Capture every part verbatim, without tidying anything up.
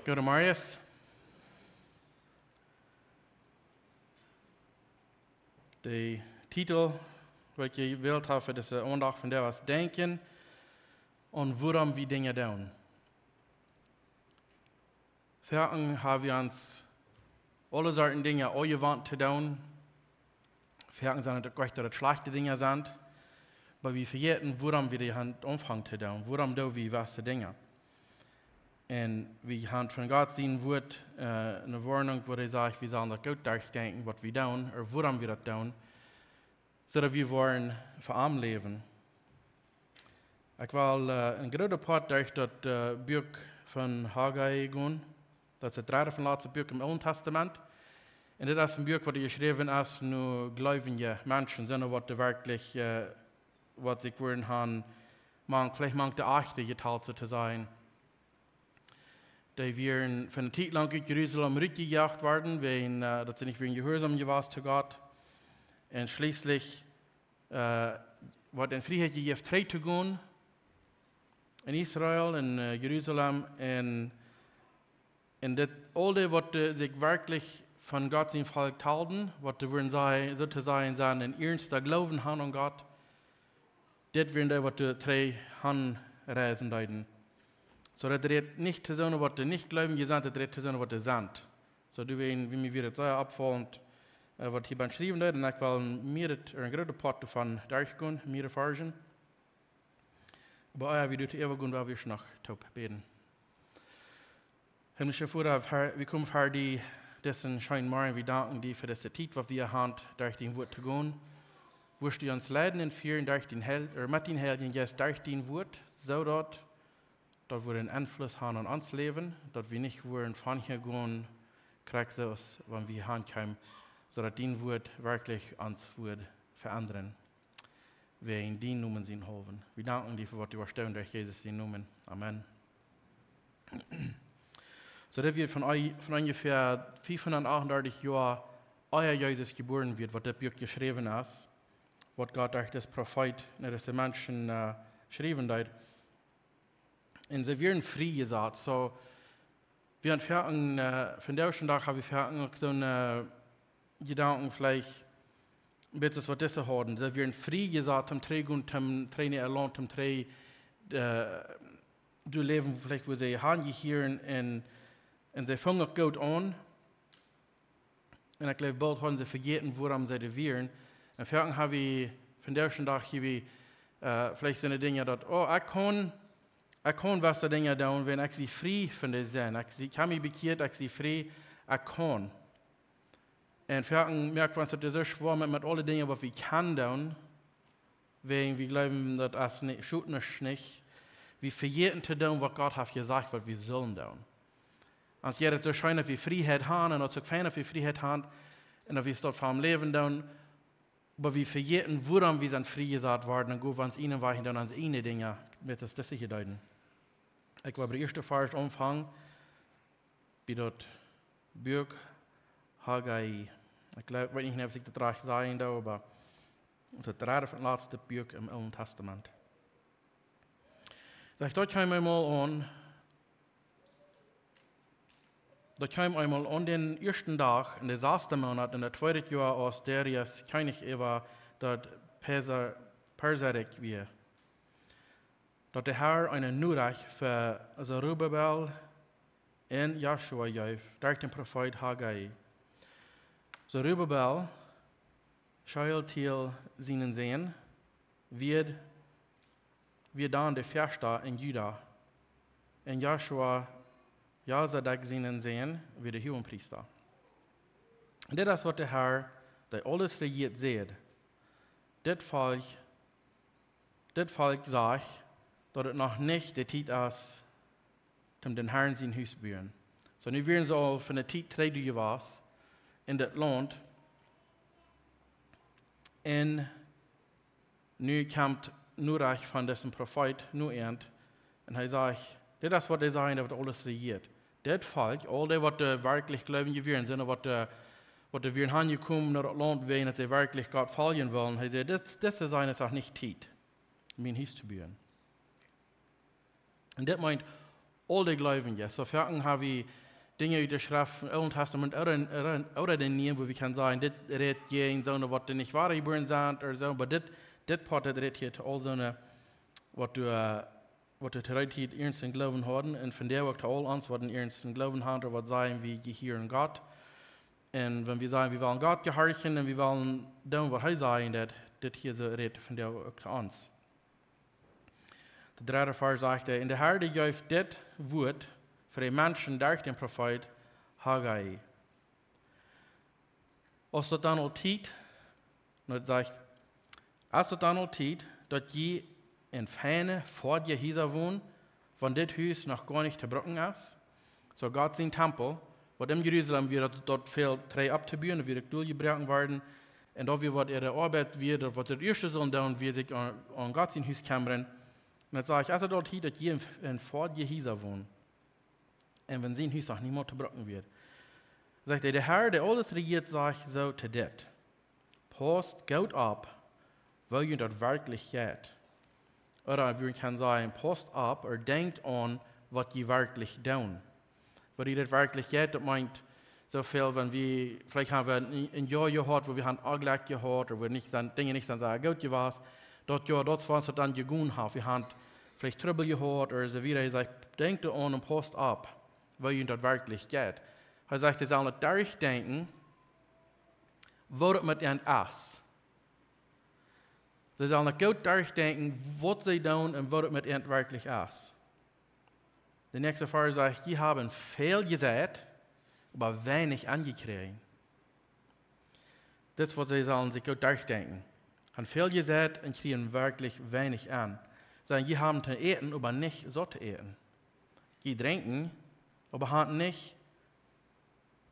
Goedemorjes. De Titel waut ekj jewält hab fa dise Aundacht vondoag es: Denkjen aun wuarom wie Dinja doonen. Foaken hab wie ons aule Sorten Dinja aunjewant to doonen. Foaken sent et uk nich daut et schlajchte Dinja sent, oba wie vejäten wuarom wie dee aunfangen to doonen, wuarom doo wie jewesse Dinja. Un wie haben von Gott sien Wuat eene Woarnunk, wua hee sajcht, wie sellen daut goot derchdenkjen waut wie doonen, ooda wuarom wie daut doonen, soo daut wie woaren fa am läwen. Ekj well een grootet Poat derch daut Buak von Haggai gonen. Daut es daut dredde von latste Buak em Oolen Testament. Un dit es een Buak waut jeschräwen es no gleewje Menschen, sent waut werkjlich, waut sikj wudden han mank, veleicht mank de Ajchte jetalt, soo to sajen. Dee wieren fa eene Tiet lang ut Jerusalem rutjejoacht worden, wäajen daut see nich wieren jehuarsom jewast to Gott. Un schlieslich wort an Frieheit jejäft, trigj to gonen en Israel, en Jerusalem. Un, un dit, aul dee waut sikj werkjlich von Gott sien Volkj talden, waut dee wudden, soo to sajen, sent en iernsta Gloowen han aun Gott, dit wieren dee waut trigj han reisen deeden. Soo daut rät nich to soone waut nich gleewje sent, daut rät to soone waut sent. Soo doawäajen wia mie daut sea oppfaulent, waut hia beschräwen woat. Un ekj well mea daut, een grootet Poat doavon derchgonen, mea Varzen. Oba ea wie doa äwa gonen, well wie noch toop bäden. Himmlischa Voda, wie komen ver die disen scheenen Morjen. Wie danken die fa dise Tiet waut wie han derch dien Wuat to gonen. Wurscht du ons leiden un fieren derch dien Heil-, met dien Heiljen Jeist derch dien Wuat, soo daut daut woat eenen Enfluss han aun ons Läwen, daut wie nich woaren von hia gonen krakjt soo aus wan wie han kjeemen, soo daut dien Wuat werkjlich ons woat veendren, wäajen dienen Nomen sien haulwen. Wie danken die fa waut du woascht doonen derch Jesus sienen Nomen. Amen. Soo daut wie von onjefäa fiefhundatachtundartich Joa, ea Jesus jebuaren wort, waut dit Buak jeschräwen es, waut Gott derch dän Profeet no dise Menschen schriewen deed. Un see wieren frie jesat. Soo, wie han foaken, vondoag dän Dach ha wie foaken uk soone Jedanken veleicht, bat waut dise hauden. See wieren frie jesat toom trigj gonen, toom trigj no äa Launt, toom trigj doa läwen veleicht wua see han jehieren, un see fungen uk goot aun. Un ekj jleew boolt hauden see vejäten wuarom see doa wieren. Un foaken ha wie vondoag dän Dach, hia wie veleicht soone Dinja daut, oh, ekj kaun, ekj kaun jewesse Dinja doonen, wan ekj sie frie von de Sind. Ekj sie, ekj ha mie bekjieet, ekj sie frie, ekj kaun. Un foaken moak wie ons daut soo schwoa met, met aule Dinja waut wie kjennen doonen, wäajen wie jleewen daut es nich, schot nich, nich. Wie vejäten to doonen waut Gott haft jesajcht waut wie sullen doonen. Ons jeit daut soo scheen daut wie Frieheit han, un daut es uk fein daut wie Frieheit han, un daut wie daut fa am läwen doonen, oba wie vejäten wuarom wie sent frie jesat worden, un gonen ons eenen Wajch un doonen ons eejne Dinja, met aus dise hia deeden. Ekj well bie dän ieeschten Varsch aunfangen, bie daut Buak Haggai. Ekj jleew, weet nich aus ekj daut rajcht sajen doo, oba daut es daut dredde von latste Buak em Oolen Testament. Sajcht: Daut kjeem eemol aun, daut kjeem eemol aun dän ieeschten Dach en dän sasten Moonat, en daut tweede Joa aus Darius Kjennich äwa daut Persa-, Persarikj wia, daut de Har eene Norecht fa Serubabel un Jeschua jeef derch dän Profeet Haggai. Serubabel, Shealtiel sienen Sän, wia, wia dan de Veschta en Juda, un Jeschua, Josadak sienen Sän, wia de Huagepriesta. Dit es waut de Har, dee aules rejieet, sajcht: Dit Volkj, dit Volkj sajcht, daut et noch nich de Tiet es toom dän Harn sien Hus buen. Soo, nu wieren see aul fa eene Tiet trigj jewast en daut Launt. Un nu kjemt Norecht von disen Profeet no an, un hee sajcht, dit es waut hee sajcht, dee waut aules rejieet. Dit Volkj, aul dee waut werkjlich gleewje wieren, sent waut, waut wieren hanjekomen no daut Launt, wäajen daut see werkjlich Gott foljen wullen. Hee säd, dit, dise sajen, et es noch nich Tiet, mien Hus to buen. Un dit meent, aul de Gleubje. Soo foaken ha wie Dinja ut de Schreft em Oolen Tastament ooda, ooda, ooda dän Nieen, wua wie kjennen sajen, dit rät jäajen soone, waut doa nich wada jebuaren sent, ooda soo, oba dit, dit Poat, dit rät hia to aul soone, waut doa, waut doa to dee Tiet ernsten Gloowen hauden, un vondoag uk to aul ons, waut een ernsten Gloowen haben, ooda waut sajen, wie jehieren Gott. Un wan wie sajen, wie wellen Gott jehorchen un wie wellen doonen, waut hee sajcht, daut, dit hia soo rät vondoag uk to ons. De dredde Varsch sajcht hee: "Un de Herr jeef dit Wuat fa de Menschen derch dän Profeet Haggai." Aus daut dan aul Tiet, un daut sajcht, aus daut dan aul Tiet, daut jie en feine, foadje Hiesa wonen, wan dit Hus noch goanich to brucken es? Soo Gott sien Tempel, waut en Jerusalem wia, daut, daut väl trigj opptobuen, daut wia doljebroaken worden. Un daut wia waut äare Oabeit wia, daut waut see daut ieeschte sullen doonen, wia sikj aun, aun Gott sien Hus kjemren. Un daut sajcht, aus daut aul Tiet, daut jie en, en foadje Hiesa wonen. Un wan sien Hus noch nich mol to brucken wia. Sajcht hee: "De Herr, dee aules rejieet, sajcht soo to dit: Paust goot opp, woo junt daut werkjlich jeit." Ooda wie kjennen sajen, paust opp, ooda denkjt aun, waut jie werkjlich doonen. Waut jie daut werkjlich jeit, daut meent soo väl, wan wie, veleicht haben wie een, een Joa jehaut, wua wie haben Onjlekj jehaut, ooda wua nich sent, Dinja nich sent soo goot jewast, daut Joa, daut es, waut daut dan jegonen haft. Wie haben veleicht Trubbel jehaut, ooda soo wieda. Hee sajcht, denkjt doaraun un paust opp, woo junt daut werkjlich jeit. Hee sajcht, see sellen daut derchdenkjen, woo daut met an es. See sellen daut goot derchdenkjen, waut see doonen un woo daut met an werkjlich es. De näakjste Varsch sajcht: "Jie haben väl jeseit, oba weinich enjekjräajen." Dit es, waut see sellen sikj goot derchdenkjen. "Han väl jeseit un kjrieen werkjlich weinich en." Sajen: "Jie haben to äten, oba nich saut to äten. Jie drinkjen, oba han nich,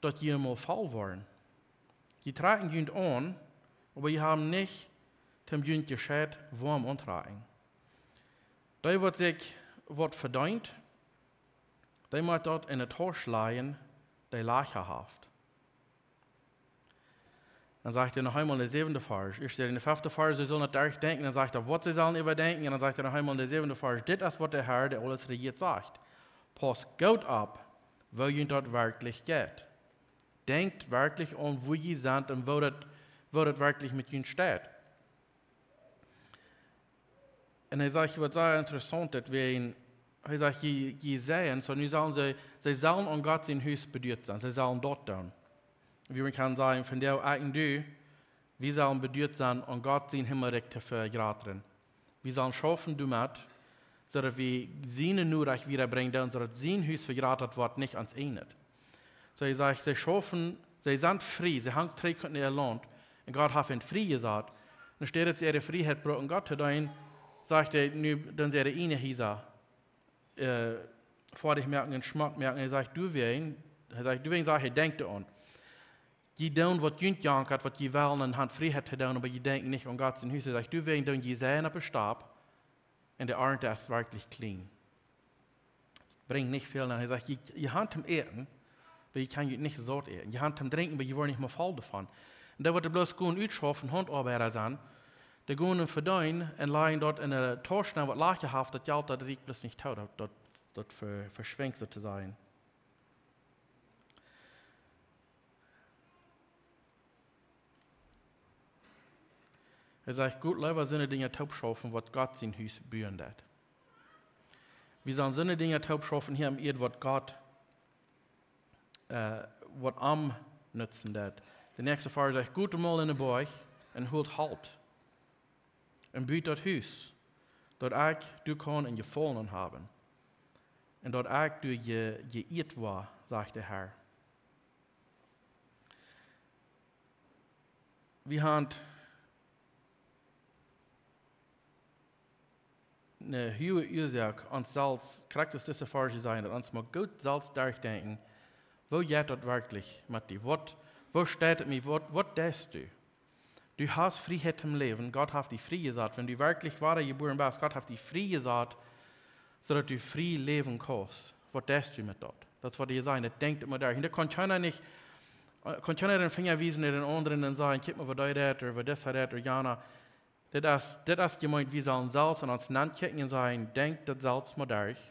daut jie mol voll woaren. Jie trakjen junt aun, oba jie haben nich, toom junt jescheit woam auntrakjen." Dee, waut sikj waut vedeent, dee mott daut en de Tausch lajen, dee Lajcha haft. Dan sajcht hee noch eemol en de säwende Varsch. Ieescht sajcht hee en de fefte Varsch, see sellen daut derchdenkjen. Dan sajcht hee, waut see sellen äwadenkjen. Un dan sajcht hee noch eemol en de säwende Varsch: "Dit es, waut de Herr, dee aules rejieet, sajcht: Paust goot opp, woo junt daut werkjlich jeit. Denkjt werkjlich aun, wua jie sent un woo daut, woo daut werkjlich met junt steit." Un hee sajcht waut sea interessaunt, daut wie en, hee sajcht, jie, jie sajen, soo nu sellen see, see sellen aun Gott sien Hus beduat sennen, see sellen daut doonen. Wie kjennen sajen, vondoag, ekj un du, wie sellen beduat sennen, aun Gott sien Himmelrikj to vejratren. Wie sellen schaufen doamet, soo daut wie siene Norecht wiedabrinjen doonen, soo daut sien Hus vejratret woat, nich ons eenet. Soo, hee sajcht, see schaufen, see sent frie, see haben trigj kunnen en äa Launt. Un Gott haft an frie jesat. Un enne Städ daut see äare Frieheit brucken Gott to deenen, sajcht hee, nu doonen see äare ieejne Hiesa, äh, foadich moaken un schmock moaken. Hee sajcht, doawäajen, hee sajcht, doawäajen sajcht hee, denkjt doaraun. Jie doonen, waut junt jankat, waut jie wellen un han Frieheit to doonen, oba jie denkjen nich aun Gott sien Hus. Hee sajcht, doawäajen doonen jie seien opp de Stap, un de Arnt es werkjlich kjlien. Brinjt nich väl nenn. Hee sajcht, jie, jie han toom äten, oba jie kjennen junt nich saut äten. Jie han toom drinkjen, oba jie woaren nich mea voll doavon. Un dee, waut doa bloos gonen utschaufen, Hauntoabeida sennen, dee gonen un vedeenen un lajen daut en de Tausch nenn, waut Lajcha haft, daut Jelt, daut rieekjt bloos nich too, daut, daut, daut ve-, veschwinjt, soo to sajen. Hee sajcht, goot leewa soone Dinja toopschaufen, waut Gott sien Hus buen deit. Wie sellen soone Dinja toopschaufen hia opp Ieed, waut Gott, äh, waut am nutzen deit. De näakjste Varsch sajcht, got mol en de Boajch un holt Holt un but daut Hus, daut ekj doa kaun een Jefaulen haben, un daut ekj doa je-, jeieet woa, sajcht de Herr. Wie haben eene huage Uasoak, ons selfst, krakjt aus dise Varsch sajen, daut ons mol goot selfst derchdenkjen, woo jeit daut werkjlich met die? Waut, woo steit et met die? Waut, waut deist du? Du hast Frieheit toom läwen, Gott haft die frie jesat. Wan du werkjlich wada jebuaren best, Gott haft die frie jesat, soo daut du frie läwen kaust. Waut deist du met daut? Daut es, waut hee sajcht, daut denkjt et mol derch. Un daut kaun kjeena nich, äh, kaun kjeena dän Finja wiesen no dän aundren un sajen, kjikj mol, waut dee deit, ooda waut dee deit, ooda jana. Dit es, dit es jemeent, wie sellen selfst aun ons nenn kjikjen un sajen, denkjt daut selfst mol derch.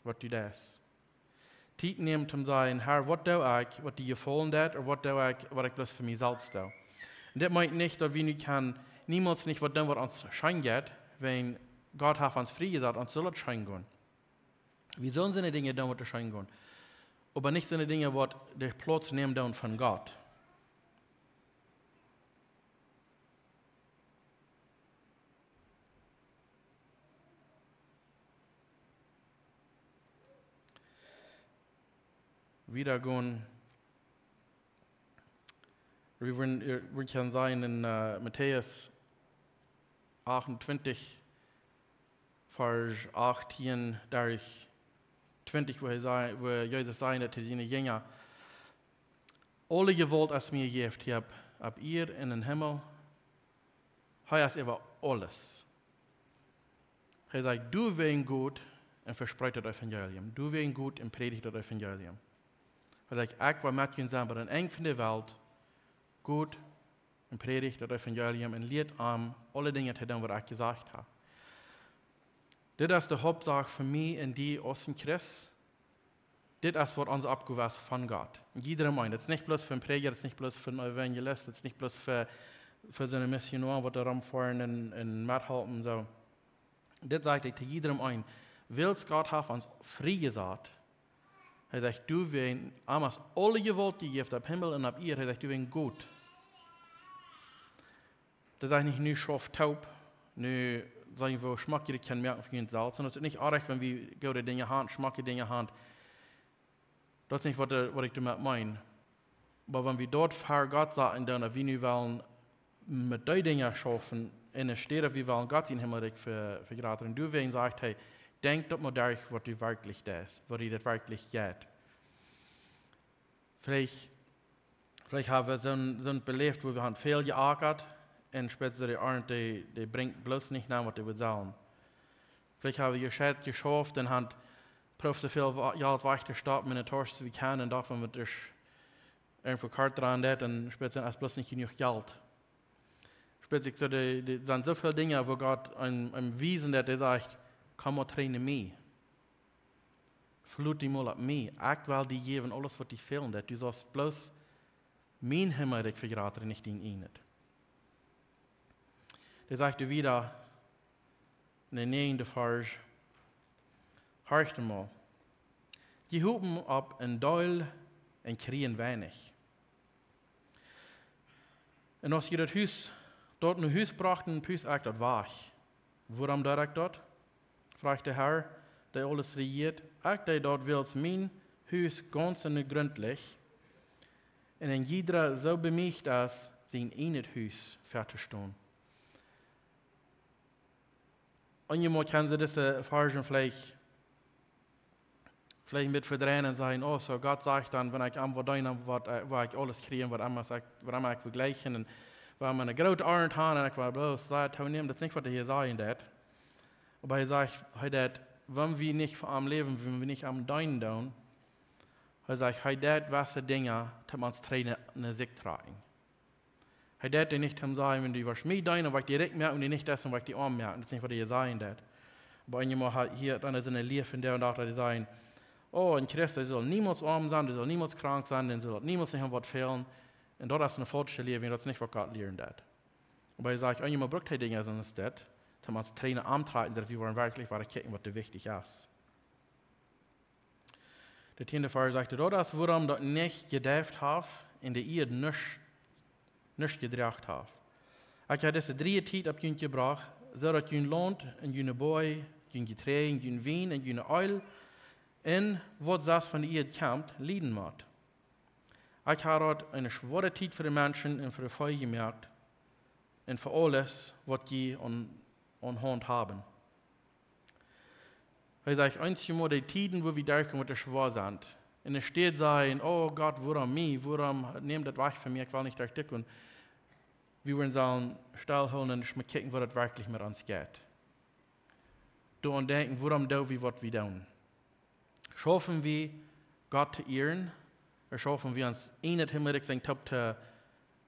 waut du deist. Tiet nämen toom sajen: Herr, waut doo ekj, waut die jefaulen deit, ooda waut doo ekj, waut ekj bloos fa mie selfst doo? Un dit meent nich, daut wie nu kjennen niemols nich waut doonen, waut ons scheen jeit, wan Gott haft ons friejesat, ons sull et scheen gonen. Wie sellen soone Dinja doonen, waut ons scheen jeit. Oba nich soone Dinja, waut de Plauz nämen doonen von Gott. Wieda gonen. Wie wudden, äh, wie kjennen sajen en, äh, Matäus achtuntwintich, Varsch achtieen derch twintich, wua hee säd, wua Jesus säd to siene Jinja: Aule Jewault es mie jejäft, hia opp, opp Ieed un em Himmel. Hee es äwa aules. Hee sajcht: Doawäajen got un vespreet daut Evangelium. Doawäajen got un prädicht daut Evangelium. Hee sajcht: Ekj woa met junt sennen bat aum Enj von de Welt. Got un prädicht daut Evangelium un lieet an aule Dinja to doonen, waut ekj jesajcht hab. Dit es de Hauptsach fa mie un die aus een Christ. Dit es, waut ons Oppgow es von Gott. Jiedrem eenen. Dit es nich bloos fa een Prädja, dit es nich bloos fa een Evangelist, dit es nich bloos fa, fa soone Missionoa, waut doa romfoaren un, un methalpen, soo. Dit sajcht hee to jiedrem eenen. Wiels Gott haft ons friejesat, hee sajcht, doawäajen, am es aule Jewault jejäft opp Himmel un opp Ieed, hee sajcht, doawäajen got. Daut es nich nu schauft toop, nu saj wie, schmock jie daut kjennen moaken fa junt selfst. Un daut es nich oajch, wan wie goode Dinja han, schmocke Dinja han. Daut es nich, waut, äh, waut ekj doamet meen. Oba wan wie daut ver Gott sajen, dan, daut wie nu wellen met dee Dinja schaufen, enne Städ, wie wellen Gott sien Himmelrikj ve-, vejratren. Doawäajen sajcht hee, denkj daut mol derch, waut du werkjlich deist, waut die daut werkjlich jeit. Veleicht, veleicht hab wie soon, soon beläft, wua wie han väl jeakat un späda de Arnt, dee, dee brinjt bloos nich no, waut dee wudd sellen. Veleicht hab wie jescheit jeschauft un han proowt soo väl Wa-, Jelt wajch to stoppen enne Tausch aus wie kjennen un docht, wan wie daut irjentwoo kort dran deit, dan späda es bloos nich jenuach Jelt. Späda ekj soo, dee, dee sent soo väl Dinja, wua Gott eenem, eenem wiesen deit, dee sajcht: Komm mol trigj no mie. Veloot die mol opp mie. Ekj well die jäwen aules, waut die fält, daut du saust bloos mien Himmelrikj vejratren, nich dien ieejnet. Dee sajcht wieda en dän näajenden Varsch: Horcht mol. Jie hopen opp een Deel un kjrieen weinich. Un aus jie daut Hus, daut no Hus brochten, puust ekj daut wajch. Wuarom deed ekj daut? Fruach de Herr, dee aules rejieet. Ekj deed daut, wiels mien Hus gaunz un gründlich un een jiedra soo bemieecht es, sien ieejnet Hus väatostonen. Eenjemol kjennen see dise Varsch veleicht, veleicht een bät vedreien un sajen: Oh, soo Gott sajcht dan, wan ekj am waut doo, dan woa, äh, woa ekj aules kjrieen, waut emma ekj, waut emma ekj well jlikjen, un woa ekj eene groote Arnt han, un ekj woa bloos sea toonämen. Daut es nich, waut hee hia sajen deit. Oba hee sajcht, hee deit, wan wie nich fa am läwen, wan wie nich am deenen doonen, hee sajcht, hee deit jewesse Dinja, toom ons trigj no, no sikj trakjen. Hee deit die nich toom sajen: Wan du woascht mie deenen, woa ekj die rikj moaken, wan du nich deist, dan woa ekj die oam moaken. Daut es nich, waut hee sajen deit. Oba eenjemol ha-, hia dan es eene Lia von dee un doa, dee sajen: Oh, een Christ, dee saul niemols oam sennen, dee saul niemols krank sennen, dän saul niemols nich aun waut fälen. Un daut es eene faulsche Lia, wiels daut es nich, waut Gott lieren deit. Oba hee sajcht, eenjemol brukt hee Dinja soo aus dit, toom ons trigj no am trakjen, daut wie woaren werkjlich woaren kjikjen, waut doa wichtich es. De tieende Varsch sajcht: Daut es, wuarom daut nich jedeift haft un de Ieed nuscht, nuscht jedroagen haft. Ekj hab dise dreeje Tiet opp junt jebrocht, soo daut jun Launt un june Boaj, jun Jeträajd, jun Wien un june Eelj, un waut sest von de Ieed kjemt, lieden mott. Ekj hab daut eene schwoare Tiet fa de Menschen un fa de Vee jemoakt, un fa aules, waut jie aun, aun Haunt haben. Hee sajcht, eenjemol de Tieden, wua wie derchkomen, waut schwoa sent. Un enne Städ sajen: Oh Gott, wuarom mie? Wuarom nemm daut wajch von mie? Ekj well nich derch dit gonen. Wie wudden sellen stillhoolen un mol kjikjen, waut daut werkjlich met ons jeit. Doaraun denkjen, wuarom doo wie, waut wie doonen. Schaufen wie, Gott to ieren, ooda schaufen wie ons en daut Himmelrikj sennen, toop to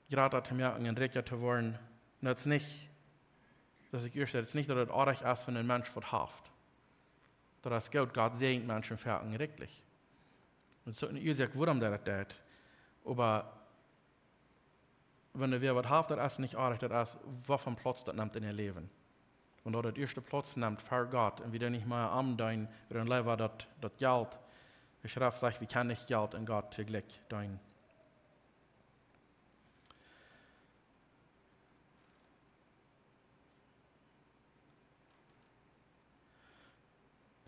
jrata to moaken un rikja to woaren? Un daut es nich, daut ekj ieescht säd, daut es nich, daut et oajch es, wan een Mensch waut haft. Daut es goot, Gott säajent Menschen foaken rikjlich. Daut es uk eene Uasoak, wuarom daut daut deit. Oba wan wäa waut haft, daut es nich oajch, daut es, waut fa Plauz daut nemt en äa Läwen. Wan daut dän ieeschten Plauz nemt ver Gott un wie dan nich mea am deenen, wie dan leewa daut, daut Jelt. De Schreft sajcht, wie kjennen nich Jelt un Gott toojlikj deenen.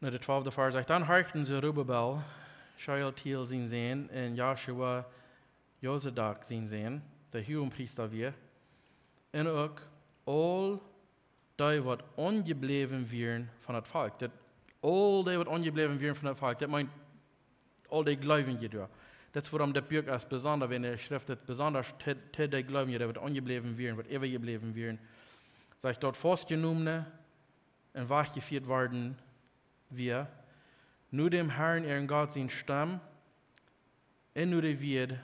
Na, de twalfte Varsch sajcht: Dan horchten Zerubbabel, Shealtiel sien Sän, un Jeschua, Josadak sien Sän, de Huagepriesta wia, un uk aul dee, waut aunjebläwen wieren von daut Volkj. Daut, aul dee, waut aunjebläwen wieren von daut Volkj, daut meent aul dee Gleubje doa. Daut es, wuarom daut Buak es besonda, wan de Schreft daut besonda to, to dee Gleubje, dee, waut aunjebläwen wieren, waut äwajebläwen wieren, sajcht, daut faustjenomne un wajchjefieet worden wia, no däm Herrn, äaren Gott, siene Stemm, un no de Wieed.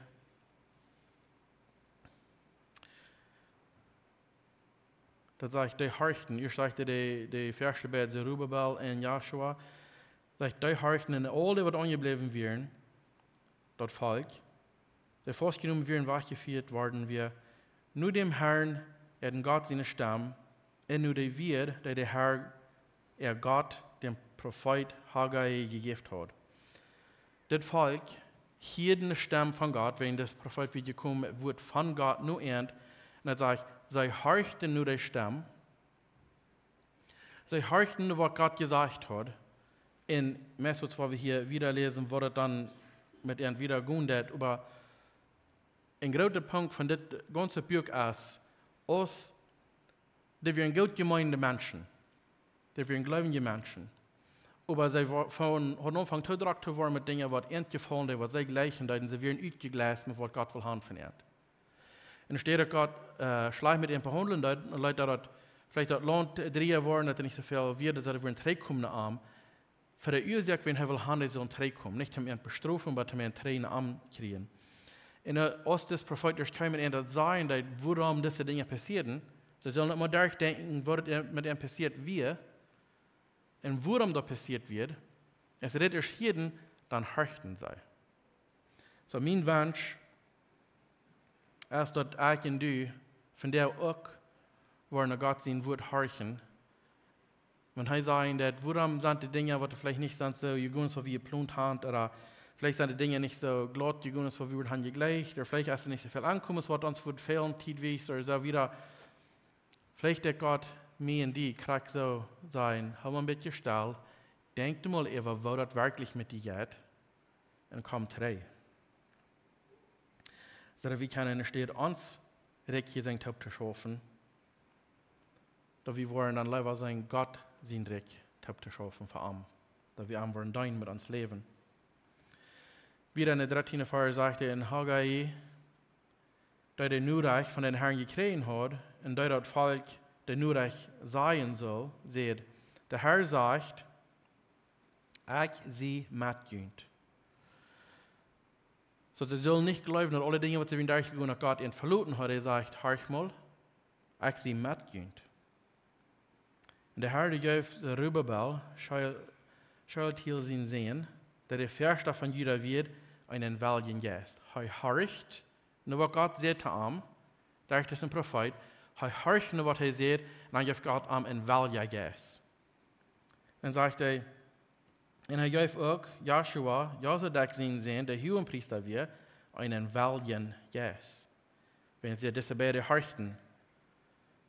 Daut sajcht, dee horchten, ieescht sajcht hee, dee, dee Varsch bie Zerubbabel un Jeschua, sajcht, dee horchten un aul dee, waut aunjebläwen wieren, daut Volkj, dee faustjenomen wieren, wajchjefieet worden wia, no däm Herrn, äaren Gott, siene Stemm, un no de Wieed, dee de Herr, äa Gott, däm Profeet Haggai jejäft haud. Dit Volkj hieed de Stemm von Gott, wan de Profeet wia jekomen, daut Wuat von Gott no an. Un daut sajcht, see horchten no de Stemm. See horchten no waut Gott jesajcht haud. Un meist waut wie hia wieda läsen, woat daut dan met an wieda gonen, daut, oba een groota Punkt von dit gaunze Buak es, aus dee wieren goot jemeende Menschen. Dee wieren gleubje Menschen. Oba see wa-, von, hauden aunjefongen too drock to woaren met Dinja, waut an jefaulen deeden, waut see jlikjen deeden, see wieren utjegleist met waut Gott well haben von an. Un enne Städ daut Gott, äh, schlajcht met an behaundlen deed, un leet daut, veleicht daut Launt, äh, dreeja woaren, daut doa nich soo väl wia, daut see wudden trigjkomen no am. Fa de Uasoak, wan hee well haben, dee sullen trigjkomen. Nich om an to bestrofen, oba om an trigjkjrieen to kjrieen. Un, äh, aus dis Profeet ieescht kjeem un daut säd, daut, wuarom dise Dinja passieeden, see sullen emma derchdenkjen, waut et met an passieet wia, un wuarom daut passieet wia, aus see dit ieescht hieeden, dan horchten see. Soo, mien Wunsch es, daut ekj un du vondoag uk woaren no Gott sien Wuat horchen. Wan hee sajcht, daut, wuarom sent de Dinja, waut veleicht nich sent soo jegonen, aus wie jeplont haben, ooda veleicht sent de Dinja nich soo glaut jegonen, aus wie wudden haben jejlikjt, ooda veleicht es doa nich soo väl aunjekomen, aus waut ons wudd fälen, tietwies, ooda soo wieda. Veleicht deit Gott mie un die krakjt soo sajen, hab mol een bät stell, denkj du mol äwa, woo daut werkjlich met die jeit, un komm trigj. Soo daut wie kjennen enne Städ ons Rikj hia sennen toop to schaufen, daut wie woaren dan leewa sennen, Gott sien Rikj toop to schaufen fa am. Daut wie am woaren deenen met ons Läwen. Wieda enne dartieende Varsch sajcht hee, un Haggai, dee de Norecht von dän Herrn jekjräajen haud, un dee daut Volkj de Norecht sajen sull, säd: De Herr sajcht, ekj sie met junt. Soo, see sullen nich jleewen, daut aule Dinja, waut see wieren derchjegonen, daut Gott an veloten haud. Hee sajcht: Horch mol, ekj sie met junt. Un de Herr, dee jeef Zerubbabel, Sheal-, Shealtiel sien Sän, dee de Väaschta von Juda wia, eenen weljen Jeist. Hee horcht no waut Gott säd to am, derch disen Profeet, hee horcht no waut hee säd, un dan jeef Gott am eenen weljen Jeist. Un sajcht hee, un hee jeef uk Jeschua, Josadak sien Sän, dee Huagepriesta wia, eenen weljen Jeist. Wan see dise beide horchten.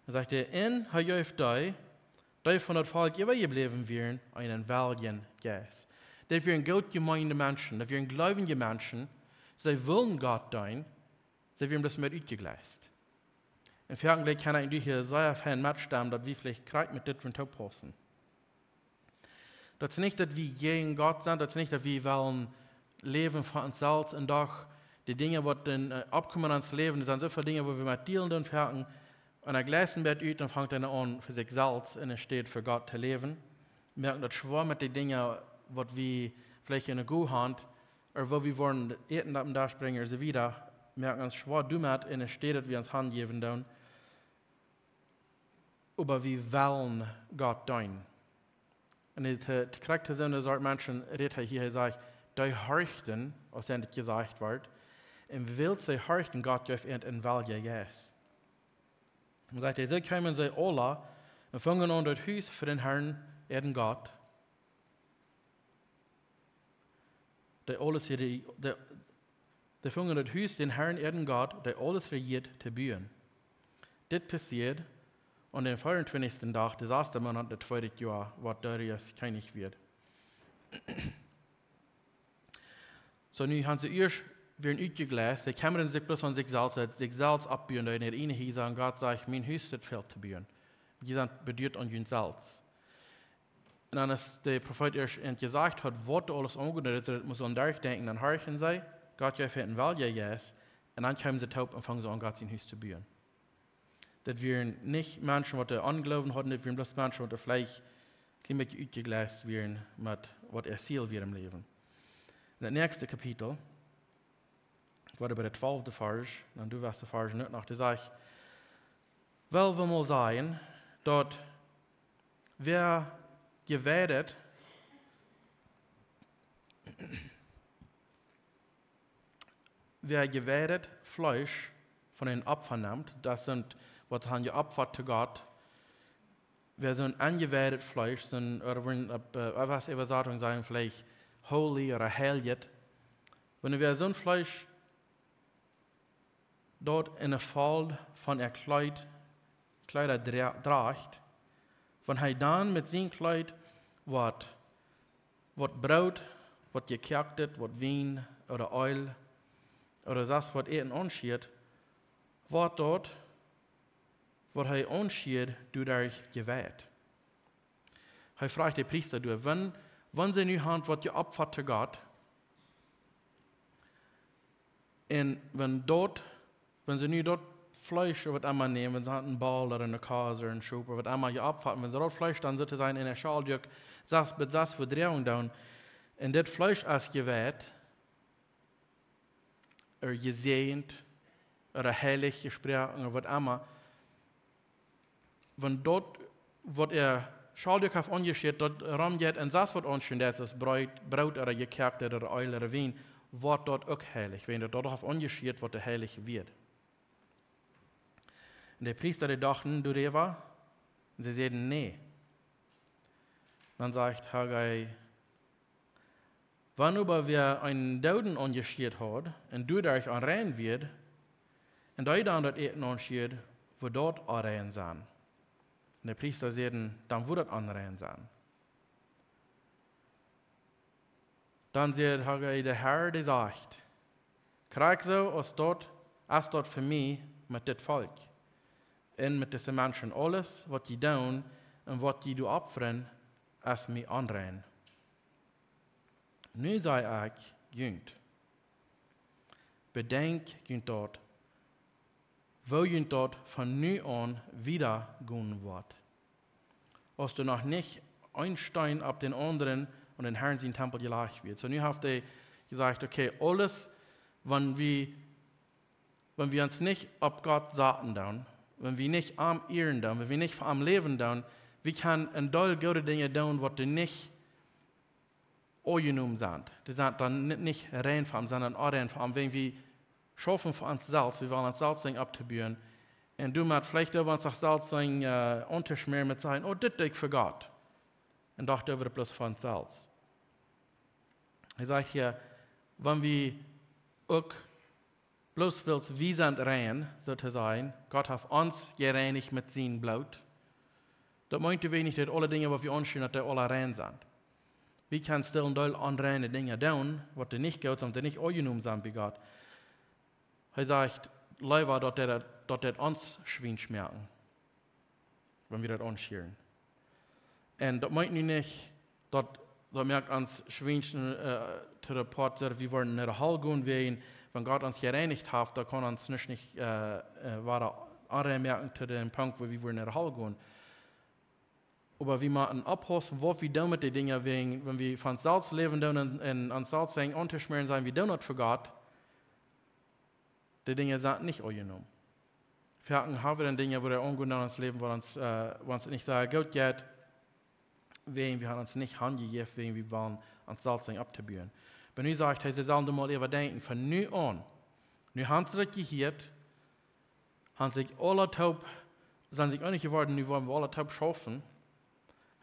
Dan sajcht hee, un hee jeef dee, dee von daut Volkj äwajebläwen wieren, eenen weljen Jeist. Daut wieren goot jemeende Menschen, daut wieren gleubje Menschen, see wullen Gott deenen, see wieren bloos mea utjegleist. Un veleicht kjenn ekj hia sea fein metstemmen, daut wie veleicht krakjt met dit wudden toopaussen. Daut es nich, daut wie jäajen Gott sent, daut es nich, daut wie wellen läwen fa ons selfst un doch de Dinja, waut dan, äh, oppkomen en ons Läwen, doa sent soo väl Dinja, wua wie met dealen doonen, veleicht, un dan jlikjt eena daut ut un fangt dan aun, fa sikj selfst enne Städ fa Gott to läwen. Moaken daut schwoa met de Dinja, waut wie veleicht enne Gow haben, ooda wua wie woaren Äten opp dän Desch brinjen, un soo wieda, moaken ons schwoa doamet, enne Städ daut wie ons hanjäwen doonen. Oba wie wellen Gott deenen. Un hee, to, to krakjt to soone Sort Menschen rät hee hia, hee sajcht, dee horchten, aus an dit jesajcht wort, un wiels see horchten, Gott jeef an een welja Jeist. Un sajcht hee, soo kjeemen see aula un fungen aun daut Hus fa dän Herrn, äaren Gott, dee aules rejieet, dee, dee fungen daut Hus, dän Herrn, äaren Gott, dee aules rejieet, to buen. Dit passieed aun dän veeauntwintichsten Dach, dän sasten Moonat, daut tweede Joa, waut Darius Kjennich wia. Soo, nu han see ieescht wada utjejleist, see kjemmren sikj bloos om sikj selfst, daut sikj selfst oppbuen, daut äare ieejne Hiesa, un Gott sajcht, mien Hus, daut fält to buen. Jie sent beduat aun junt selfst. Un dan, aus de Profeet ieescht an jesajcht haud, waut doa aules aunjegonen es, daut must aun derchdenkjen, dan horchten see, Gott jeef an een welja Jeist, un dan kjeemen see toop un fungen see aun, Gott sien Hus to buen. Daut wieren nich Menschen, waut dän Onjloowen hauden, daut wieren bloos Menschen, waut veleicht een kjlien bät utjejleist wieren met waut äa Ziel wia em Läwen. En daut näakjste Kapitel, ekj woa bie dän twalften Varsch, dan doo wie dän Varsch nu noch, dee sajcht, well wie mol sajen, daut wäa jeweidet, wäa jeweidet Fleesch von een Opfa nemt, daut sent, waut han jeopfat to Gott, wäa soon enjeweidet Fleesch, soon, ooda woo opp, äh, waut Äwasatunk sajen veleicht holy ooda heiljet. Wan wäa soon Fleesch doa en de Fold von äa Kjleet, Kjleeda dra-, drajcht, wan hee dan met sien Kjleet waut, waut Broot, waut jekoakt es, waut Wien ooda Eelj, ooda sest waut Äten aunschieet, woat daut, waut hee aunschieet, doaderch jeweidt. Hee fruach de Priesta doa, wan, wan see nu han waut jeopfat to Gott, un wan daut, wan see nu daut Fleesch ooda waut emma nämen, wan see han een Boll ooda eene Kos ooda een Schop ooda waut emma jeopfat, wan see daut Fleesch dan soo to sajen en de Schaulduak, sest, bie sest Vedroagung doonen, un dit Fleesch es jeweidt, ooda jesäajent, ooda heilich jesproaken, ooda waut emma. Wan daut, waut äa Schaulduak haft aunjeschieet, daut romjeit un sest waut aunschieet, daut es Broot, Broot ooda jekoakt ooda Eelj ooda Wien, woat daut uk heilich, wan daut, daut haft aunjeschieet, woat daut heilich woaren. Un de Priesta, dee dochten doaräwa, un see säden: Nä. Dan sajcht Haggai: Wan oba wäa eenen Dooden aunjeschieet haud, un doaderch onrein wort, un dee dan daut Äten aunschieet, woat daut onrein sennen. Un de Priesta säden: Dan woat daut onrein sennen. Dan säd Haggai: De Herr, dee sajcht: Krakjt soo aus daut, es daut fa mie met dit Volkj un met dise Menschen. Aules, waut jie doonen un waut jie doa opfren, es mie onrein. Nu saj ekj junt, bedenkjt junt daut, woo junt daut von nu aun wieda gonen woat, aus doa noch nich een Steen opp dän aundren aun dän Herrn sien Tempel jelajcht wort. Soo, nu haft hee jesajcht: Okay, aules, wan wie, wan wie ons nich opp Gott saten doonen, wan wie nich am ieren doonen, wan wie nich fa am läwen doonen, wie kjennen een Deel goode Dinja doonen, waut doa nich aunjenomen sent. Dee sent dan ni-, nich rein fa am, sent dan onrein fa am, wan wie schaufen fa ons selfst, wie wellen ons selfst Dinja oppbuen. Un doamet veleicht uk ons selfst Dinja, äh, aunschmieren met sajen: Oh, dit doo ekj fa Gott. Un docht äwa bloos fa ons selfst. Hee sajcht hia, wan wie uk bloos wiels wie sent rein, soo to sajen, Gott haft ons jereinicht met sien Bloot, daut meent doawäajen nich, daut aule Dinja, waut wie aunschmieren, daut dee aula rein sent. Wie kjennen stell een Deel onreine Dinja doonen, waut doa nich goot sent, waut doa nich aunjenomen sent bie Gott. Hee sajcht leewa, daut dee daut, daut dee ons schwiensch moaken, wan wie daut aunschmieren. Un daut meent nu nich, daut, daut moakt ons schwiensch, äh, to de Poat, daut wie woaren no de Hal gonen, wäajen, wan Gott ons jereinicht haft, dan kaun ons nuscht nich, äh, äh, wada onrein moaken to dän Punkt, wua wie woaren no de Hal gonen. Oba wie motten oppaussen, waut wie doonen met dee Dinja, wäajen, wan wie fa ons selfst läwen doonen un, un ons selfst Dinja aunschmieren, sajen, wie doonen daut fa Gott, dee Dinja sent nich aunjenomen. Foaken ha wie dan Dinja, wua wie aungonen en ons Läwen, waut ons, äh, waut ons nich soo goot jeit. wäajen wie haben ons nich hanjejäft, wäajen wie wullen ons selfst sennen opptobuen. Oba nu sajcht hee, see sellen doa mol äwadenkjen, von nu aun. Nu haben see daut jehieet, haben sikj aula toop, sent sikj eenich jeworden, nu woaren wie aula toop schaufen.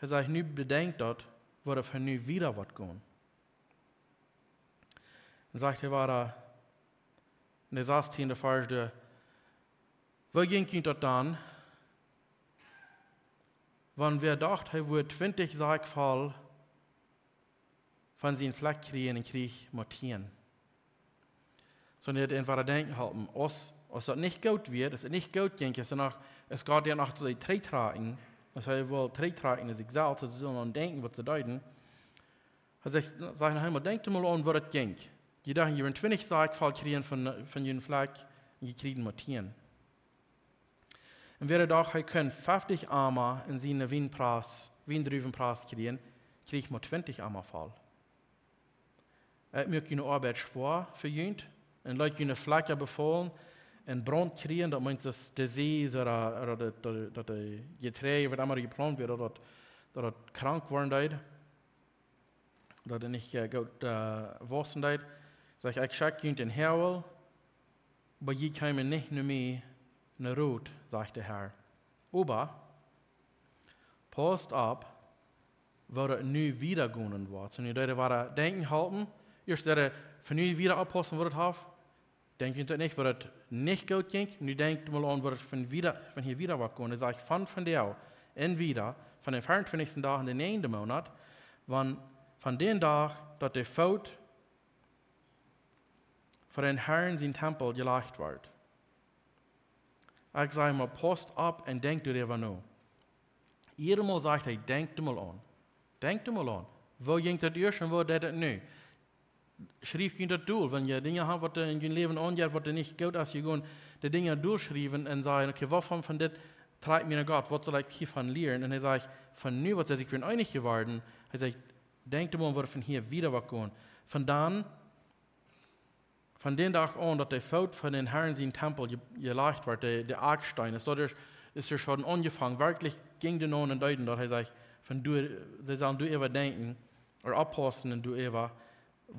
Hee sajcht, nu bedenkjt daut, woo daut von nu wieda woat gonen. Dan sajcht hee wieda, en de sastieende Varsch, woo jinkj junt daut dan, wan wäa docht, hee wudd twintich Sakj voll von sien Flakj kjrieen un kjrieech mau tieen? Sonda daut eefach denkjen halpen, aus, aus daut nich goot wia, aus daut nich goot jinkj, aus hee noch, aus Gott dän noch soo trigj trakjen, aus hee wull trigj trakjen en sikj selfst, daut see sullen aun denkjen, waut see deeden. Hee sajcht, sajcht noch eemol, denkjt mol aun, woo daut jinkj. Jie dochten, jie wudden twintich Sakj voll kjrieen von, von jun Flakj, un jie kjrieejen mau tieen. Un wäa docht, hee kunn feftich Ama en siene Wienpress, Wiendruwenpress kjrieen, kjrieech mau twintich Ama voll. Ekj muak june Oabeit schwoa fa junt, un leet june Flakja befaulen, un Braunt kjrieen, daut meent daut disease, ooda, ooda daut, daut, daut de Jeträajd, waut emma jeplaunt wort, daut, daut, daut daut krank woaren deed, daut et nich, äh, goot, äh, wausen deed. Sajcht, ekj schekj junt en Hoagel, oba jie kjeemen nich no mie no Rot, sajcht de Herr. Oba pausst opp, woo daut nu wieda gonen woat. Soo, nu deed hee wieda denkjen halpen. Ieescht säd hee, von nu wieda oppaussen, woo daut haft. Denkjt junt daut nich, woo daut nich goot jinkj? Nu denkjt mol aun, woo daut von wieda, von hia wieda woat gonen. Hee sajcht, von vondoag un wieda, von dän veeauntwintichsten Dach en dän näajenden Moonat, wan, von dän Dach, daut de Foot ver dän Herrn sien Tempel jelajcht wort. Ekj saj mol, pausst opp un denkjt doaräwa no. Jiedatmol sajcht hee, denkjt mol aun. Denkjt mol aun. Woo jinkj daut ieescht un woo deit daut nu? Schrieft junt daut dol, wan jie Dinja haben, waut en jun Läwen aunjeit, waut nich goot es jegonen, de Dinja dolschriewen un sajen, okay, waut von, von dit trakjt mie no Gott, waut saul ekj hia von lieren? Un hee sajcht, von nu, waut see sikj wudden eenich jeworden, hee sajcht, denkjt mol, woo daut von hia wieda woat gonen. Von dan, von dän Dach aun, daut de Foot ver dän Herrn sien Tempel je-, jelajcht wort, de, de Akjsteen, es daut ieescht, es ieescht aunjefongen, werkjlich jinkj daut aun un deeden, daut hee sajcht, von doa, see sellen doaräwa denkjen, ooda oppaussen un doaräwa,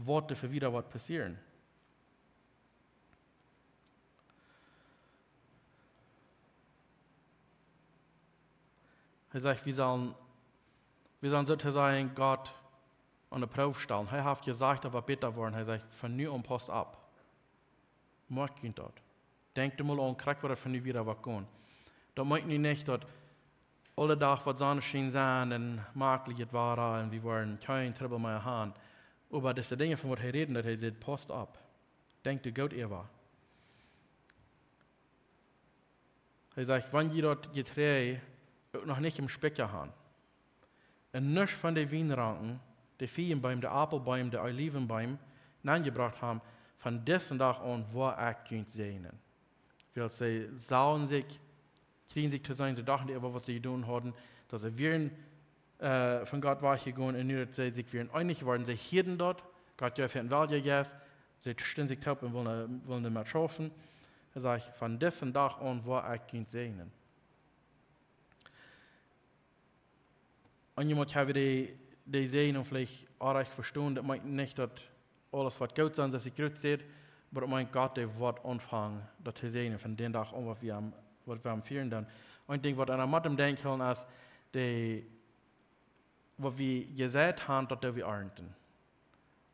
waut doa fa wieda woat passieren. Hee sajcht, wie sellen, wie sellen soo to sajen Gott aun de Proow stalen. Hee haft jesajcht, daut woat bäta woaren. Hee sajcht, von nu aun pausst opp. Moakjt junt daut. Denkjt mol aun, krakjt woo daut von nu wieda woat gonen. Daut meent nu nich, daut aule Dach woat Sonneschien sennen un maklich et woat un wie woaren kjeen Trubbel mea haben. Oba dise Dinja, von waut hee rät, daut hee sajcht, pausst opp. Denkjt doa goot äwa. Hee sajcht, wan jie daut Jeträajd uk noch nich em Spikja haben, un nuscht von de Wienranken, de Fijenbeem, de Aupelbeem, de Oliwenbeem nenjebrocht haben, von disen Dach aun woa ekj junt säajnen. Wiels see sagen sikj, kjrieen sikj to seenen, see dochten äwa waut see jedonen hauden, daut see wieren, äh, von Gott wajchjegonen, un nu daut see sikj wieren eenich worden, see hieeden daut, Gott jeef an Weltjeist, see stunden sikj toop un wullen, wullen doamet schaufen. Hee sajcht, von disen Dach aun woa ekj junt säajnen. Un jie motten haben de, de Säajen veleicht orrajcht vestonen, daut meent nich, daut aules woat goot sennen, soo aus ekj jrod säd, oba daut meent, Gott, dee woat aunfangen, daut to säajnen, von dän Dach aun, waut wie am, waut wie am fieren doonen. Een Dinkj, waut eena mott em Denkj hoolen, es, dee, waut wie jeseit haben, daut doo wie arnten.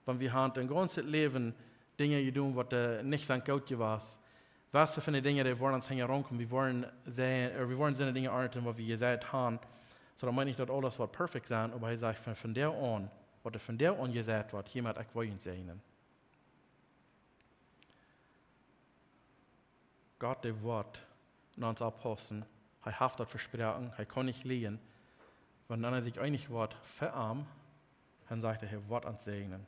Wan wie haben een gaunzet Läwen Dinja jedonen, waut, äh, nich sent goot jewast, waut fa Dinja, dee woaren ons hinjaraun komen, wie woaren säajen, äh, wie woaren soone Dinja arnten, waut wie jeseit haben. Soo, daut meent nich, daut aules woat perfekt sennen, oba hee sajcht, von, von doa aun, waut von doa aun jeseit woat, hia moak ekj junt säajnen. Gott, dee woat no ons oppaussen. Hee haft daut vesproaken. Hee kaun nich lieejen. Wan eena sikj eenich woat fa am, dan sajcht hee, hee woat ons säajnen.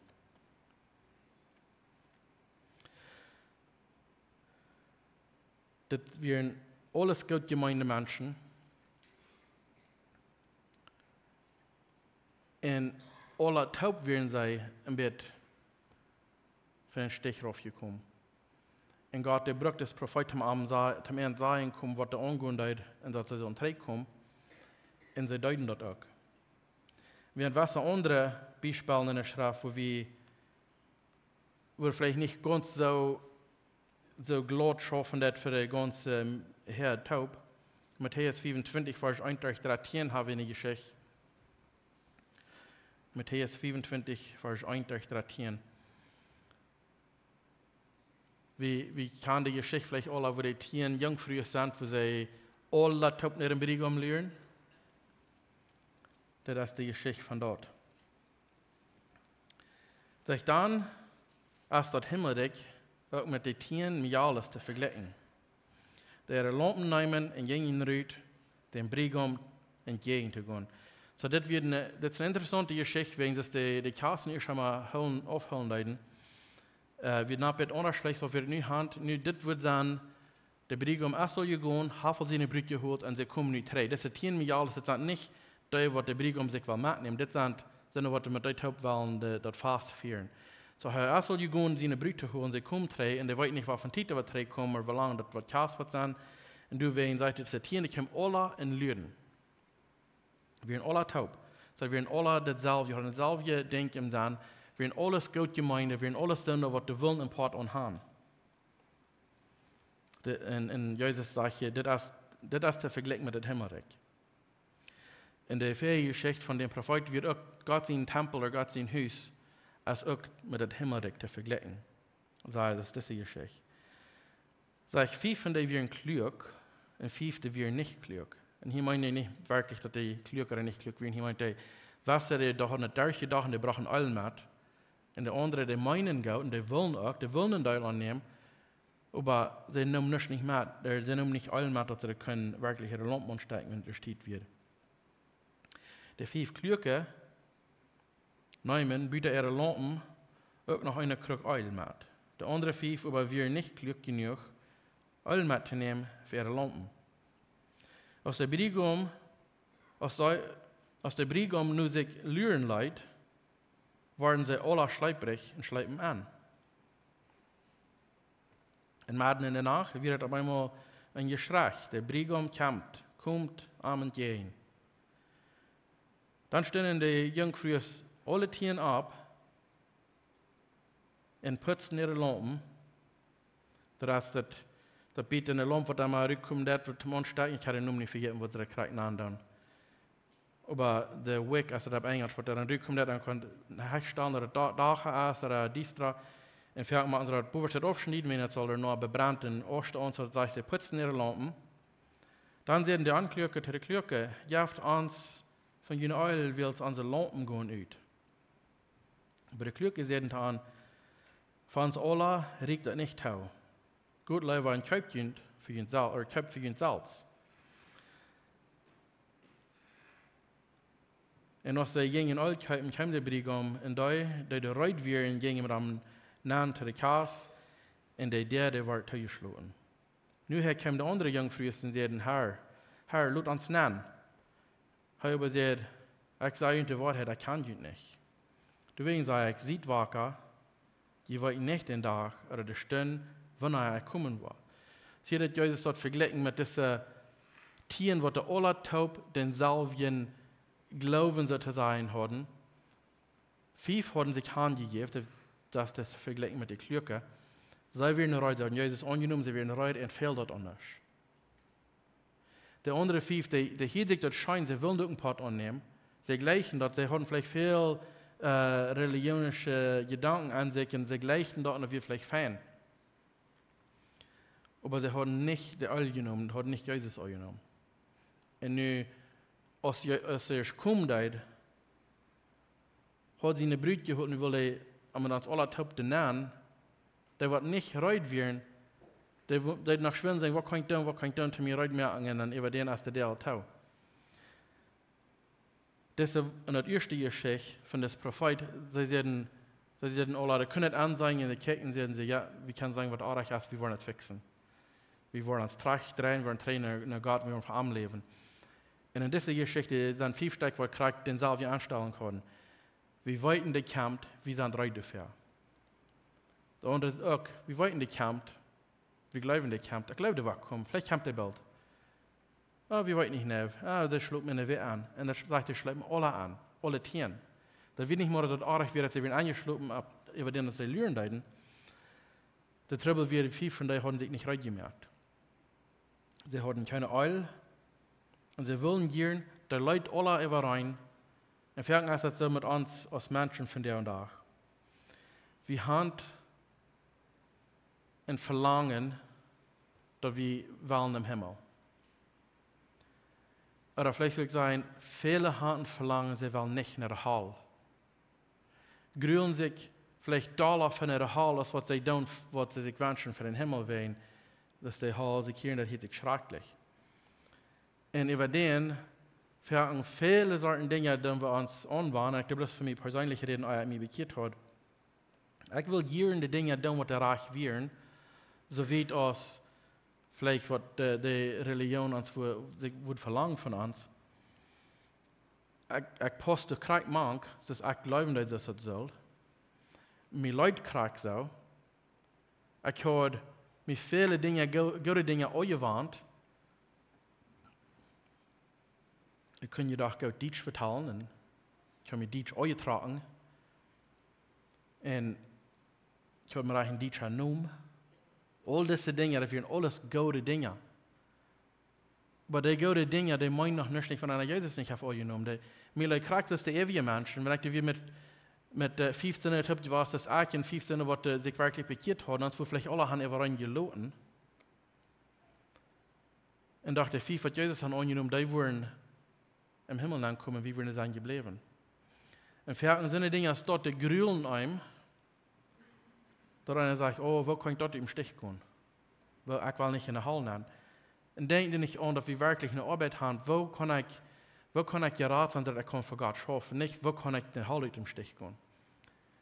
Dit wieren aules goot jemeende Menschen. Un aula toop wieren see een bät von dän Stich raufjekomen. Un Gott, dee brukt dän Profeet, om am sa-, om an sajen komen, waut doa aungonen deed, un daut see sullen trigjkomen. Un see deeden daut uk. Wie haben waut aundre Biespels enne Schreft, wua wie, wua veleicht nich gaunz soo, soo glaut schaufen daut fa de gaunze Häad toop. Matäus 25, Varsch 1 derch 13 haben wie eene Jeschicht. Matäus 25, Varsch 1 derch 13. Wie, wie kjanen de Jeschicht veleicht aula, wua de tieen Junkfrues sent, wua see aula toop no dän Briegaum luaren. Daut es de Jeschicht von daut. Sajcht: Dan es daut Himmelrikj uk met de tieen Mejales to vejlikjen, dee äare Laumpen neemen un jinjen rut, däm Briegaum entjäajen to gonen. Soo, dit wia eene, dit es eene interessaunte Jeschicht, wäajen daut de, de Kjasten ieescht emol hoolen, aufhoolen deeden. Äh, wie haben daut aundasch veleicht, soo aus wie nu haben, nu dit wudd sennen, de Briegaum es aul jegonen, haft aul siene Brut jeholt un see komen nu trigj. Dise tieen Mejales, daut sent nich dee, waut de Briegaum sikj well metnämen. Dit sent, sent waut met dee toop wellen, de, daut Fast fieren. Soo, hee es aul jegonen, siene Brut to holen, see komen trigj, un dee weeten nich, waut fa Tiet daut trigj komen, ooda woo lang daut woat Kjast woat sennen. Un doawäajen sajcht et, dise tieen, dee kjeemen aula en Lüden. Wie wieren aula toop. Soo, wie wieren aula daut selwje, hauden daut selwje Dinkj em Senn. Wie wieren aules goot jemeent, wie wieren aules doonen, waut de Wellen em Hoat aun hauden. De, un, un Jesus sajcht hia, dit es, dit es to vejlikjen met daut Himmelrikj. En de väaje Jeschicht von dän Profeet wia uk Gott sien Tempel, ooda Gott sien Hus, es uk met daut Himmelrikj to vejlikjen. Soo, daut es dise Jeschicht. Sajcht, fief von dee wieren kluak un fief, dee wieren nich kluak. Un hia meent hee nich werkjlich, daut dee kluak ooda nich kluak wieren. Hia meent hee, waut see, dee hauden daut derchjedocht un dee brochten Eelj met. Un de aundre, dee meenden goot un dee wullen uk, dee wullen een Deel aunnämen, oba see neemen nuscht nich met. Dee, see neemen nich Eelj met, daut see kunnen werkjlich äare Laumpen aunstekjen, wan et Tiet wia. De fief Kluake neemen buta äare Laumpen uk noch eene Kruck Eelj met. De aundre fief oba wieren nich kluak jenuach, Eelj mettonämen fa äare Laumpen. Aus de Briegaum, aus see, aus de Briegaum no sikj luaren leet, worden see aula schleprich un schleepen en. Un medden en de Nacht wia et opp eemol een Jeschrei: De Briegaum kjemt, komt am entjäajen. Dan stunden de Junkfrues aule tieen opp un putzten äare Laumpen. Daut es daut, daut bät eene Laump, waut doa mau rutkjemt, daut waut toom aunstekjen. Ekj hab dän Nomen nu vejäten, waut see daut krakjt nanen doonen. Oba de wick, aus et opp Enjelsch, waut doa dan rutkjemt, daut dan kaun hee stalen, daut et Da-, Dach es, ooda diesta. Un foaken motten see daut bowascht aufschnieden, wan et saul doano bebrennt un Asch aun, soo daut sajcht, see putzten äare Laumpen. Dan säden de Onkluake to de Kluake: Jeft ons von jun Eelj, wiels onse Laumpen gonen ut. Oba de Kluake säden to an: Fa ons aula rieekjt daut nich too. Got leewa un kjeept junt fa junt sel-, ooda kjeept fa junt selfst. Un aus see jinjen Eelj kjeepen, kjeem de Briegaum, un dee, dee doa reed wieren, jinjen met am nenn to de Kjast, un de Däa, dee wort toojeschloten. Nu hia kjeemen de aundre Junkfrues un säden: Herr, Herr, lot ons nenn. Hee oba säd: Ekj saj junt de Woarheit, ekj kjan junt nich. Doawäajen saj ekj: Siet waka, jie weeten nich dän Dach ooda de Stund, wanea ekj komen woa. See, daut Jesus daut vejlikjt met dise tieen, waut dee aula toop dänselwjen Gloowen, soo to sajen, hauden. Fief hauden sikj hanjejäft, daut, daut es to vejlikjen met de Kluake. See wieren reed, see hauden Jesus aunjenomen, see wieren reed un fäld daut aun nuscht. De aundre fief, dee, dee hielden sikj daut scheen, see wullen uk een Poat aunnämen. See jlikjten daut, see hauden veleicht väl, äh, relijoonsische Jedanken aun sikj un see jlikjten daut, daut wia veleicht fein. Oba see hauden nich de Eelj jenomen, hauden nich Jesus aunjenomen. Un nu, aus Je-, aus hee komen deed, haud siene Brut jeholt, nu wull hee am met ons aula toop doa nenn. Dee waut nich reed wieren, dee wo-, dee noch schwind säden: Waut kaun ekj doonen, waut kaun ekj doonen, toom mie reed moaken, un dan äwa dän es de Deel too. Dise, en daut ieeschte Jeschicht von dis Profeet, see säden, see säden aula, dee kunnen et aunseenen, un dee kjikjten, säden see: Jo, wie kjennen seenen, waut oajch es, wie woaren et fixen. Wie woaren ons trigj dreien, wie woaren trigj no, no Gott, wie woaren fa am läwen. Un en dise Jeschicht sent fief Stekj, waut krakjt dänselwjen Enstalunk hauden. Wie weeten, dee kjemt, wie sent reed doafäa. De aundre es uk, wie weeten, dee kjemt, wie jleewen, dee kjemt. Ekj jleew, dee woat komen, veleicht kjemt dee boolt. Oh, wie weeten nich, nä. Ah, dee schloten en de Wäaj en. Un dan sajcht hee, schloten aula en. Aule tieen. Daut wia nich mea daut oajch wia, daut see wieren enjeschlopen, opp, äwa dän daut see luren deeden. De Trubbel wia, fief von dee hauden sikj nich reed jemoakt. See hauden kjeene Eel. Un see wullen jieren, dee leet aula äwareen. Un foaken es daut soo met ons aus Menschen vondoag dän Dach. Wie han een Velangen, daut wie wellen em Himmel. Ooda veleicht sull ekj sajen, väle han een Velangen, see wellen nich no de Hal. Grulen sikj veleicht dolla fa no de Hal aus waut see doonen, waut see sikj wenschen fa dän Himmel, wäajen daut de Hal, see hieren, daut hieet sikj schrakjlich. Un äwa dän, fa väle Sorten Dinja, dee wie ons aunwanen, ekj doo bloos fa mie perseenlich räden, aus ekj mie bekjieet haud. Ekj wull jieren de Dinja doonen, waut rajcht wieren, soo wiet aus veleicht waut de, de Relijoon ons wua-, sikj wudd velangen von ons. Ekj, ekj paust krakjt mank, soo aus ekj jleewen deed, daut daut sull. Mie leet krakjt soo. Ekj haud mie väle Dinja, go-, goode Dinja aunjewant. Ekj kunn je doch goot Dietsch vetalen un ekj haud mie Dietsch aunjetrocken. Un ekj haud mie rajcht een dietschen Nomen. Aul dise Dinja, daut wieren aules goode Dinja. Oba dee goode Dinja, dee meenen noch nich, wan eena Jesus nich haft aunjenomen. Dee, mie leet krakjt soo aus de äwje Menschen, wan ekj dee wia met, met, äh, fieftieen Joa toop jewast, aus ekj en fieftieen, waut, äh, sikj werkjlich bekjieet hauden, dan wudd veleicht aule han äwareen jeloten. Un docht, de fief, waut Jesus hauden aunjenomen, dee wudden em Himmel aunkomen, wie wudden sennen jebläwen. Un fa soone Dinja es daut de Grulen eenem, daut eena sajcht: "Oh, woo kaun ekj daut em Stich gonen? Woo, ekj well nich en de Hal nenn." Un denkjt nich aun, daut wie werkjlich eene Oabeit haben. Woo kaun ekj, woo kaun ekj jerat sennen, daut ekj kaun fa Gott schaufen? Nich, woo kaun ekj de Hal ut em Stich gonen?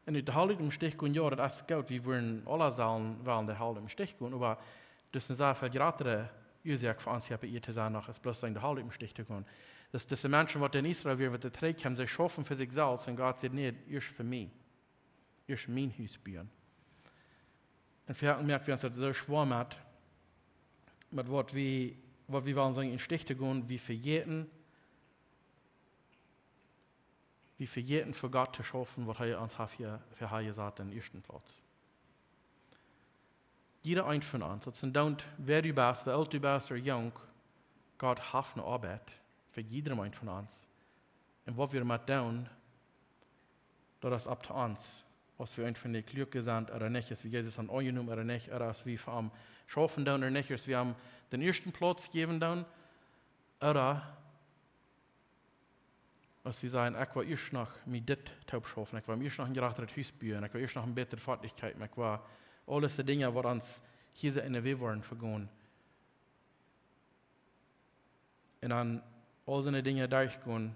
Un de Hal ut em Stich gonen, jo, daut es goot. Wie wudden aule sellen wellen de Hal ut em Stich gonen, oba daut es eene sea väl jratre Uasoak fa ons hia oppe Ieed to sennen, noch aus bloos sennen de Hal ut em Stich to gonen. Daut, daut de Menschen, waut en Israel wieren, waut doa trigj kjeemen, see schaufen fa sikj selfst un Gott sajcht: "Nä, ieescht fa mie. Ieescht mien Hus buen." Un fa ons moakt daut soo schwoa met, met waut wie, waut wie wellen sennen em Stich to gonen, wie vejäten, wie vejäten fa Gott to schaufen, waut hee ons haft hia, fa hee jesat en de ieeschte Plauz. Jieda eent von ons, daut es endoont, wäa du best, woo oolt du best, ooda junk, Gott haft eene Oabeit fa jieda eent von ons. Un waut wie doamet doonen, daut es up to ons. Aus wie eent von de Kluake sent ooda nich, aus wie Jesus haben aunjenomen ooda nich, ooda aus wie fa am schaufen doonen ooda nich, aus wie am dän ieeschten Plauz jäwen doonen, ooda aus wie sajen: "Ekj well ieescht noch mie dit toop schaufen, ekj well ieescht noch een jratret Hus buen, ekj well ieescht noch eene bätre Foatlichkjeit, ekj well aul dise Dinja, waut ons hia soo en de Wajch woaren vegonen." Un dan aul soone Dinja derchgonen,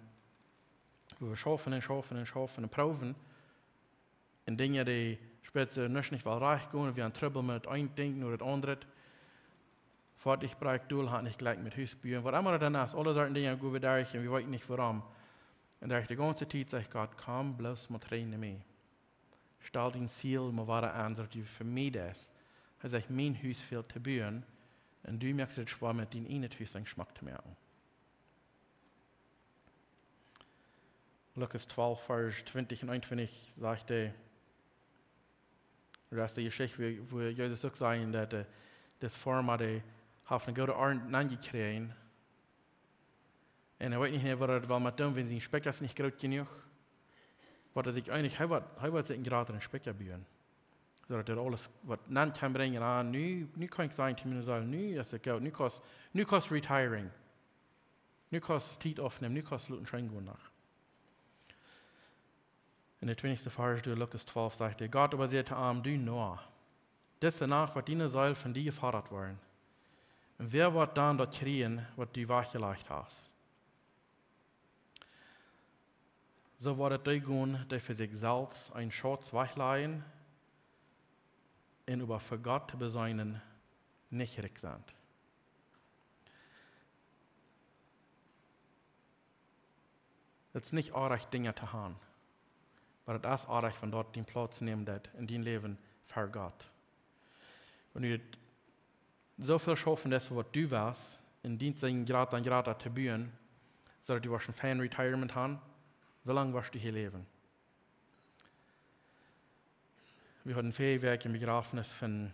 wua wie schaufen un schaufen un schaufen un proowen. Un Dinja, dee spält sikj nuscht nich woll rajcht gonen, wie haben Trubbel met een Dinkj no daut aundre. Foatich brakjt dol, haft nich jlikj met Hus buen. Waut emma daut dan es, aule Sorten Dinja go wie derch un wie weeten nich wuarom. Un derch de gaunze Tiet sajcht Gott: "Komm bloos mau trigj no mie. Stal dien Ziel mau wada aun, soo daut du fa mie deist." Hee sajcht: "Mien Hus fält to buen. Un du moakst et schwoa, met dien ieejnet Hus schmock to moaken." Lukas twalf, Varsch twintich un eenuntwintich sajcht hee, daut es de Jeschicht, wua, wua Jesus uk säd, daut, äh, dis Foarma, dee haft eene goode Arnt nenjekjräajen. Un hee weet nich mea, waut hee woat met doonen, wan siene Spikja sent nich groot jenuach. Waut hee sikj eenich, hee woat, hee woat sikj een jratren Spikja buen. Soo daut hee aules waut nenn kaun brinjen, ah, nu, nu kaun ekj sajen, Timino saul, nu es et goot, nu kaust, nu kaust retiring. Nu kaust Tiet aufnämen, nu kaust loten scheen gonen noch. En de twintichste Varsch, doa Lukas twalf, sajcht hee: "Gott oba säd to am: Du Noah, dise Nacht woat diene Seel von die jefodat woaren. Un wäa woat dan daut kjrieen, waut du wajchjelajcht hast?" Soo woat et dee gonen, dee fa sikj selfst een Schauz wajchlajen un oba fa Gott to beseenen nich rikj sent. Daut es nich oajch, Dinja to haben, oba daut es oajch, wan daut dän Plauz nemt, daut en dien Läwen fa Gott. Wan du soo väl schaufen deist, waut du west, un dien Sän jrata un jrata to buen, soo daut du woascht een fein Retirement haben, Woo lang woascht du hia läwen? Wie hauden väl Wäakj een Bejrafnis von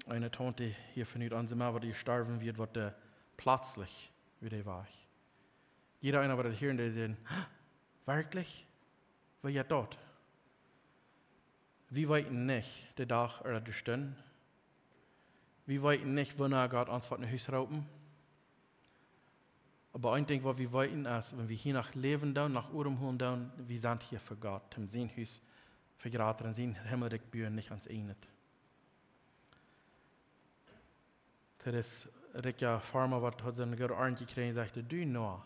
eene Taunte hia von ut onse Mau, waut jestorwen wia, waut de plötzlich wia wajch. Jieda eena, waut daut hieed, dee säd: "Werkjlich? Woo jeit daut?" Wie weeten nich de Dach ooda de Stund. Wie weeten nich, wanea Gott ons woat no Hus roopen. Oba een Dinkj, waut wie weeten, es, wan wie hia noch läwen doonen, noch Odem hoolen doonen, wie sent hia fa Gott, om sien Hus vegrata un sien Himmelrikj buen, nich ons ieejnet. Daut es Rick Farmer, waut haud siene goode Arnt jekjräajen, sajcht: "Du, Noah,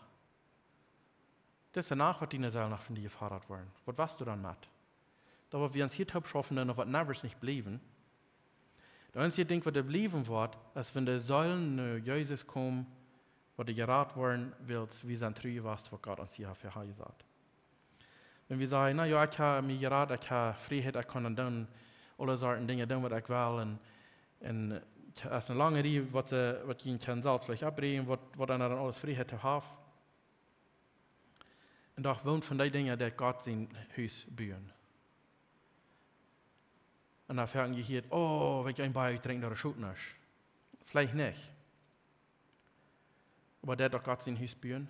dise Nacht woat diene Seel noch von die jefodat woaren. Waut woascht du dan met?" Daut, waut wie ons hia toop schaufen doonen, waut nevers nich bliewen. Daut eensje Dinkj, waut doa bliewen woat, es, wan de Seelen no Jesus komen, waut doa jerat woaren, wiels wie sent tru jewast, waut Gott ons hia haft väajesajcht. Wan wie sajen: "Na jo, ekj hab mie jerat, ekj hab Frieheit, ekj kaun dan doonen, aule Sorten Dinja doonen, waut ekj well." Un, un et es eene lange Rieej, waut, waut jie kjennen selfst veleicht oppräajen, waut, waut eena dan aules Frieheit haft. Un doch, woont von dee Dinja, dee Gott sien Hus buen? Un dan foaken jehieet: "Oh, wan ekj een Bia drinkj, dan schot nuscht." Veleicht nich. Oba deit doch Gott sien Hus buen?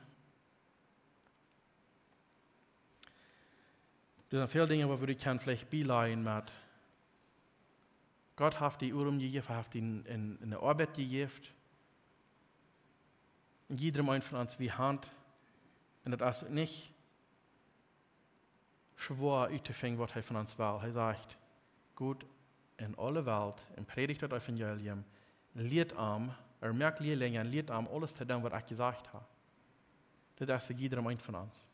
Doa sent väl Dinja, waut wie kjennen veleicht bielajen met: Gott haft die Odem jejäft, hee haft die eene, eene, eene Oabeit jejäft. Un jiedrem eenen von ons, wie haben, un daut es nich schwoa uttofinjen, waut hee von ons well. Hee sajcht: "Got en aule Welt un prädicht daut Evangelium, lieet an, ooda moakt Lierlinja un lieet an aules to doonen, waut ekj jesajcht hab." Dit es fa jiedrem eenen von ons.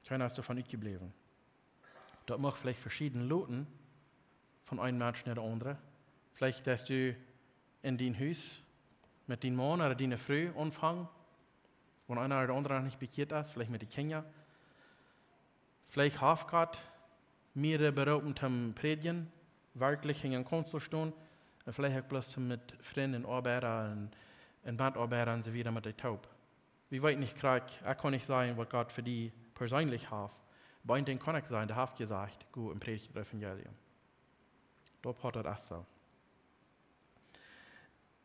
Kjeena es doavon utjebläwen. Daut mach veleicht veschieden loten, von een Mensch no dän aundren. Veleicht deist du en dien Hus met dien Maun ooda diene Fru aunfangen, wan eena ooda de aundra noch nich bekjieet es, veleicht met de Kjinja. Veleicht haft Gott mie beroopen toom prädjen, werkjlich hinja een Kaunzel stonen, un veleicht uk bloos toom met Frind un Oabeida un, un Metoabeida un soo wieda met dee toop. Wie weeten nich krakjt, ekj kaun nich sajen, waut Gott fa die perseenlich haft. Oba een Dinkj kaun ekj sajen, dee haft jesajcht: "Go un prädj daut Evangelium." Daut haft daut ieescht soo.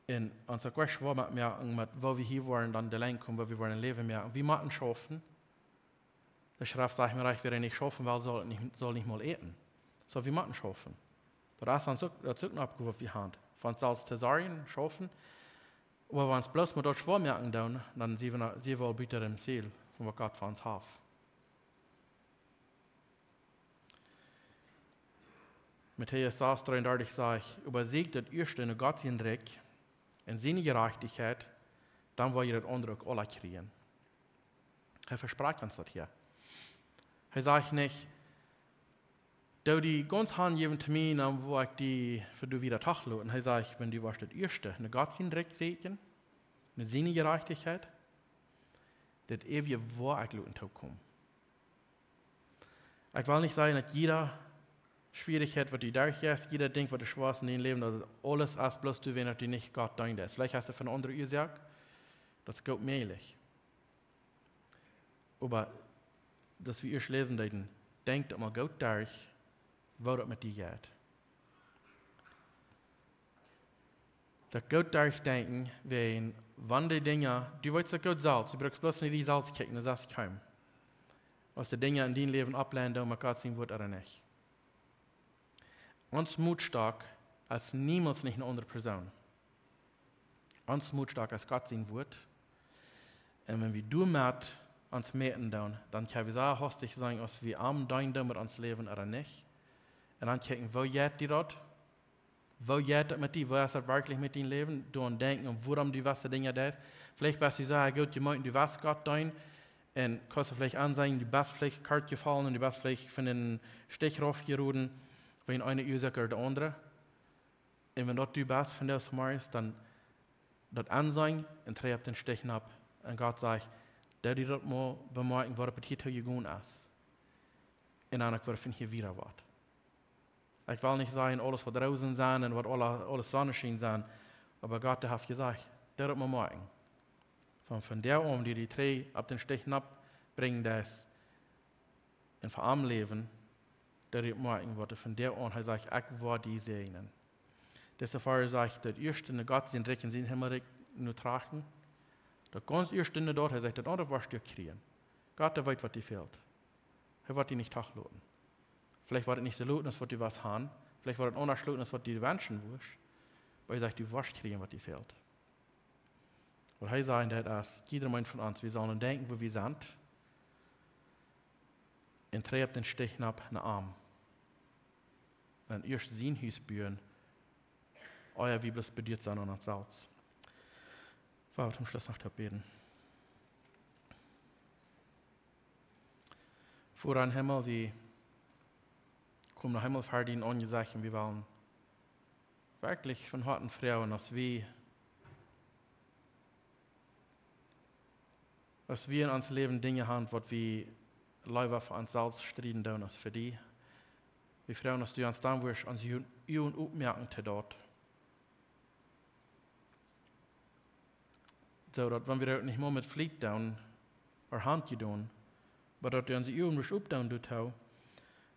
Un ons uk schwoa moaken met, woo wie hia woaren dan de Lenj komen, woo wie woaren läwen moaken. Wie motten schaufen. De Schreft sajcht mau rajcht: "Wäa nich schaufen well, saul nich, saul nich mol äten." Soo, wie motten schaufen. Daut es ons uk, daut es uk eene Oppgow, waut wie haben. Fa ons selfst to sorjen, schaufen. Oba wan wie ons bloos mau daut schwoa moaken doonen, dan sent wie, sent wie aul buta däm Ziel, von waut Gott fa ons haft. Matäus sas dreeundartich sajcht: "Oba sieekjt daut ieeschte no Gott sien Rikj un siene Jerajchtichkjeit, dan woa jie daut aundre uk aules kjrieen." Hee vesprakjt ons daut hia. Hee sajcht nich: "Doo die gaunz hanjäwen to mie, dan woa ekj die fa die wieda trigj loten." Hee sajcht: "Wan du woascht daut ieeschte no Gott sien Rikj sieekjen, no siene Jerajchtichkjeit, daut äwje woa ekj loten toopkomen." Ekj well nich sajen, daut jiede Schwierichkjeit, waut du derchjeist, jieda Dinkj, waut du schwoa hast en dien Läwen, daut aules es bloos doawäajen, daut du nich Gott deenen deist. Veleicht hast du fa eene aundre Uasoak, daut es goot mäajlich. Oba daut, waut wie ieescht läsen deeden, denkj daut mol goot derch, woo daut met die jeit. Daut goot derchdenkjen, wäajen wan dee Dinja, du weetst daut goot selfst, du brukst bloos no die selfst kjikjen, daut es kaum. Aus dee Dinja en dien Läwen oppleiden doonen met Gott sien Wuat ooda nich. Ons Motstock es niemols nich eene aundre Persoon. Ons Motstock es Gott sien Wuat. Un wan wie doamet ons mäten doonen, dan kjenn wie soo hastich seenen, aus wie am deenen doonen met ons Läwen ooda nich. Un dan kjikjen, woo jeit die daut? Woo jeit daut met die? Woo es daut werkjlich met dien Läwen? Doaraun denkjen, om wuarom du jewesse Dinja deist. Veleicht best du soo goot jemeent, du west Gott deenen. Un kaust veleicht aunseenen, du best veleicht kort jefollen un du best veleicht von dän Stich raufjeroden, wäajen eene Uasoak ooda de aundre. Un wan daut du best von dee Morjes, dan daut aunseenen un trigj opp dän Stich nopp. Un Gott sajcht: "Doo die daut mol bemoakjen, woo daut hia too jegonen es. Un dan uk, woo daut von hia wieda woat." Ekj well nich sajen, aules woat Roosen sennen un woat aule, aules Sonneschien sennen. Oba Gott, dee haft jesajcht, doo daut mol moakjen. Von, von dee Owent, dee die trigj opp dän Stich nopp brinjen deist, un fa am läwen, daut dee moakjen, waut hee von dee aun, hee sajcht: "Ekj woa die säajnen." Dise Varsch sajcht, daut ieeschte no Gott sien Rikj un sien Himmelrikj nu trachten. Daut gaunz ieeschte no daut, hee sajcht, daut aundre woascht du kjrieen. Gott, dee weet, waut die fält. Hee woat die nich toloten. Veleicht woat et nich soo loten, aus waut du west han. Veleicht woat et aundasch loten, aus waut du wenschen wurscht. Oba hee sajcht, du woascht kjrieen, waut die fält. Waut hee sajen deit es, jieda eent von ons, wie sellen denkjen, wua wie sent, un trigj opp dän Stich nopp no am. Un ieescht sien Hus buen, ea wie bloos beduat sent aun ons selfst. Woa wie toom Schluss noch toop bäden. Voda em Himmel, wie komen no Himmel ver dien Aunjesecht un wie wellen werkjlich von Hoaten froagen, aus wie, aus wie en ons Läwen Dinja han, waut wie leewa fa ons selfst strieden doonen aus fa die. Wie froagen, aus du ons dan wurscht onse Uagen opmoaken to daut. Soo daut, wan wie daut nich mol met Fliet doonen, oda Haunt jedonen, oba daut du onse Uagen wurscht opdoonen doatoo,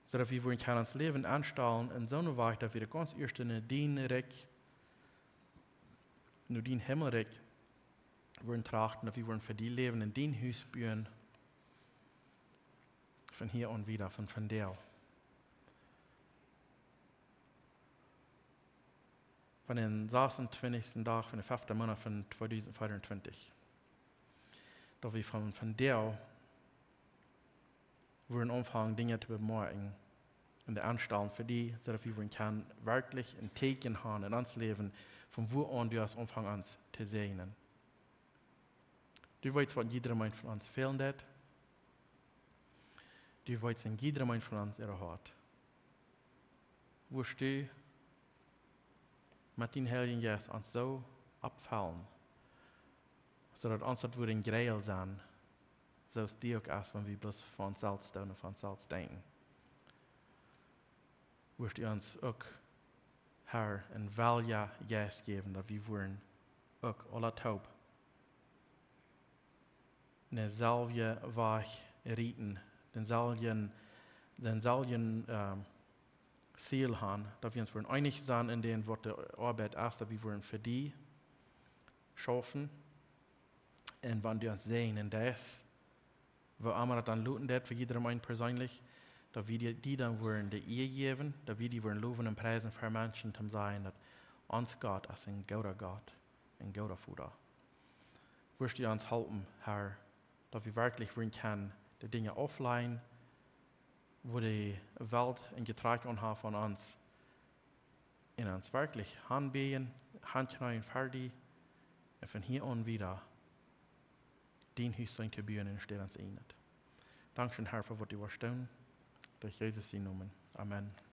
soo daut wie wudden kjennen ons Läwen aunstalen en soone Wajch, daut wie daut gaunz ieeschte no dien Rikj, no dien Himmelrikj wudden trachten, daut wie wudden fa die läwen, en dien Hus buen, von hia aun wieda, von vondoag. Von dän sasuntwintichsten Dach von dän feften Moonat von tweedusent veeauntwintich. Daut wie von vondoag wudden aunfangen, Dinja to bemoakjen un to aunstalen fa die, soo daut wie wudden kjennen werkjlich een Tieekjen han en ons Läwen, von wua aun du hast aunjefongen ons to säajnen. Du weetst, waut jieda eent von ons fälen deit. Du weetst en jieda eent von ons äa Hoat. Wurscht du met dien Heiljen Jeist ons soo oppfellen, soo daut ons daut wudd een Jreel sennen, soo aus die uk es, wan wie bloos fa ons selfst doonen un fa ons selfst denkjen. Wurscht du ons uk, Herr, een weljen Jeist jäwen, daut wie wudden uk aula toop dän selwjen Wajch rieten, dän selwjen, dän selwjen, ähm, Ziel han, daut wie ons wudden eenich sennen en dän, waut de Oabeit es, daut wie wudden fa die schaufen. Un wan du ons säajnen deist, woo emma daut dan loten deit fa jieda eenen perseenlich, daut wie die, die dan wudden de Ea jäwen, daut wie die wudden lowen un priesen ver Menschen, toom sajen, daut ons Gott es een gooda Gott, een gooda Voda. Wurscht du ons halpen, Herr, daut wie werkjlich wudden kjennen de Dinja auflajen, wua de Welt een Jetrakj aun haft aun ons, un ons werkjlich hanbieejen, hankjneen ver die, un von hia aun wieda dien Hus sennen to buen un stell ons en daut. Dankscheen, Herr, fa waut du woascht doonen. Derch Jesus sienen Nomen. Amen.